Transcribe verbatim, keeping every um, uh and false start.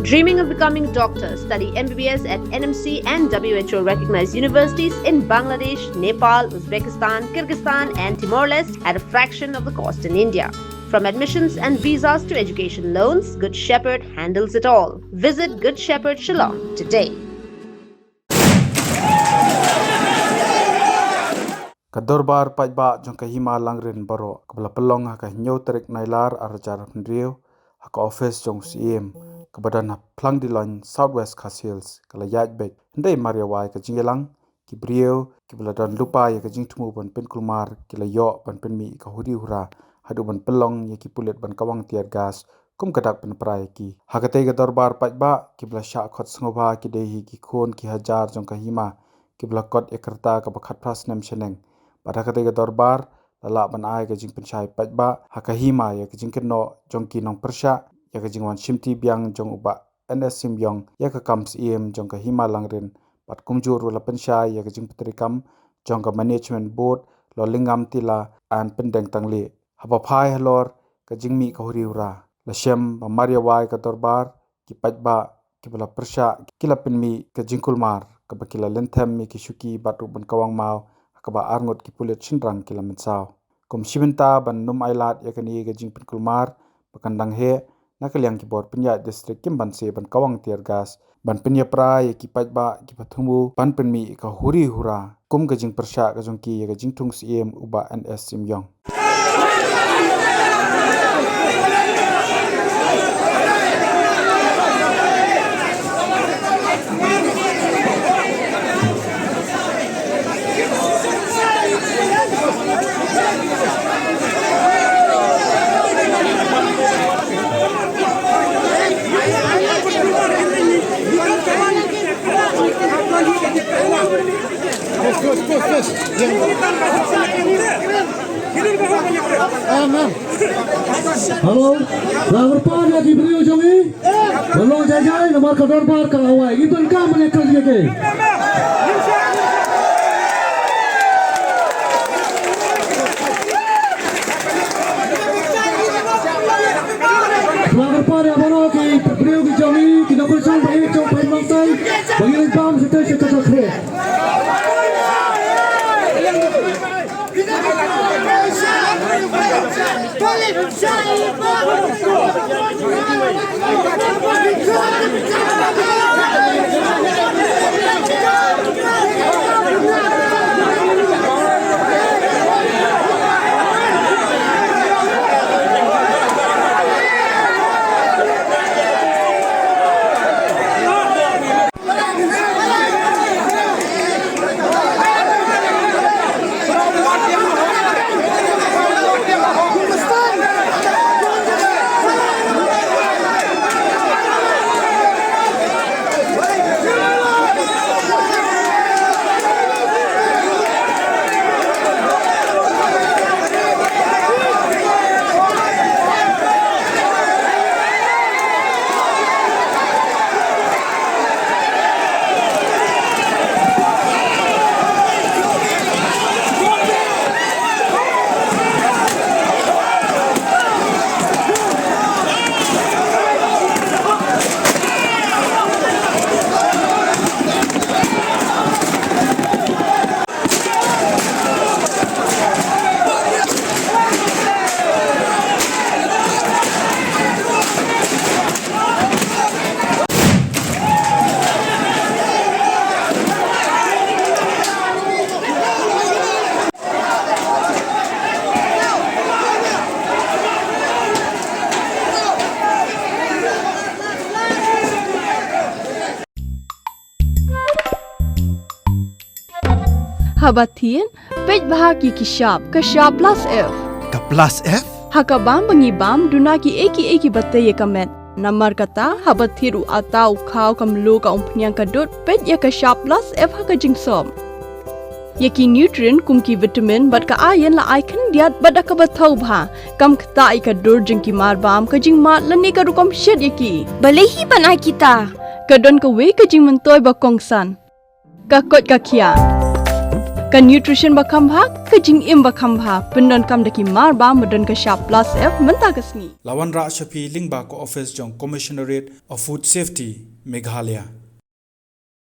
Dreaming of becoming a doctor? Study M B B S at N M C and W H O recognized universities in Bangladesh, Nepal, Uzbekistan, Kyrgyzstan, and Timor Leste at a fraction of the cost in India. From admissions and visas to education loans, Good Shepherd handles it all. Visit Good Shepherd Shillong today. Ka dorbar paidbah jong ka Hima Langrin baroh kaba la pynlong ha ka hynñiew tarik Nailar arhajar hynriew ha ka office jong u Syiem kaba don ha Phlangdiloin, South West Khasi Hills ka la ïaid beit. Hynrei mar ïa wai ka jingïalang, ki briew kiba la don lypa ïa ka jingthmu ban pynkulmar ki la ïoh ban pynmih ïa ka huri hura haduh ban pynlong ïa ki pulit ban kawang tear gas kum ka dak pynpra ïa ki. Ha katei ka dorbar paidbah, kiba la shah khot sngewbha ki dei hi ki khun ki hajar jong ka Hima kiba la kot ïa ka rta kaba khatphra snem shaneng. Bad ha katei ka dorbar la lah ban ai ka jingpynshai paidbah ha ka Hima ïa ka jingkynnoh jong ki nongpyrshah ïa ka jingwan shimti biang jong u Bah N S Symyong ïa ka kam Syiem jong ka Hima Langrin, bad kumjuh ruh la pynshai ïa ka jingpyntreikam jong ka Management Board, Lolingam Tila and Pyndeng Tanglih. Haba phai halor ka jingmih ka huri hura, la shem ba mar ïa wai ka dorbar, ki paidbah kiba la pyrshah ki la pynmih ka jingkulmar kaba ki la lynthem ïa ki shuki bad ruh ban kawang maw ha kaba arngut ki pulit shynrang ki la mynsaw. Kum shi bynta ban nym ailad ïa kane ka jingpynkulmar ba kan dang heh, na ka liang ki bor pynïaid district kim banse ban kawang tear gas ban pynïapra ïa ki paidbah kiba thmu ban pynmih ka huri hura kum ka jingpyrshah ka jong ki ïa ka jingthung Syiem u Bah N S Symyong. Hello, la kyrpad ïa ki briew jong ngi ban long jai jai namar ka dorbar ka la wai. Ngi donkam ban ïakren ïa ki. La kyrpad ïa baroh ki briew ki jong ngi, ki nongkyrshan ba ïeit jong Paidbah Nongsan, ba ngi leit bam shatei sha ka jaka. Haba thied, peit bha ki ki shap, ka shap plus F. Ka plus F? Ha ka bam ba ngi bam, duna ki ei ki ei kiba tei ïa ka met. Namar kata, haba thied u atta, u khaw, ka mluh, ka umphniang, ka dud, peit ïa ka shap plus F ha ka jingsop. Ïa ki nutrient kum ki vitamin bad ka iron la ai khyndiat bad da kaba thaw bha. Kam ktah ïa ka dur jong ki marbam, ka jingmad lane ka rukom shet ïa ki. Balei hi ban ai kita? Ka don kawei ka jingmyntoi ba kongsan. Ka koit ka khiah. Ka nutrition ba kham bha, ka jingim ba kham bha, pyndonkam da ki mar bam ba don ka shap plus F mynta ka sngi. La wanrah sha phi lyngba ka office jong Commissionerate of Food Safety, Meghalaya.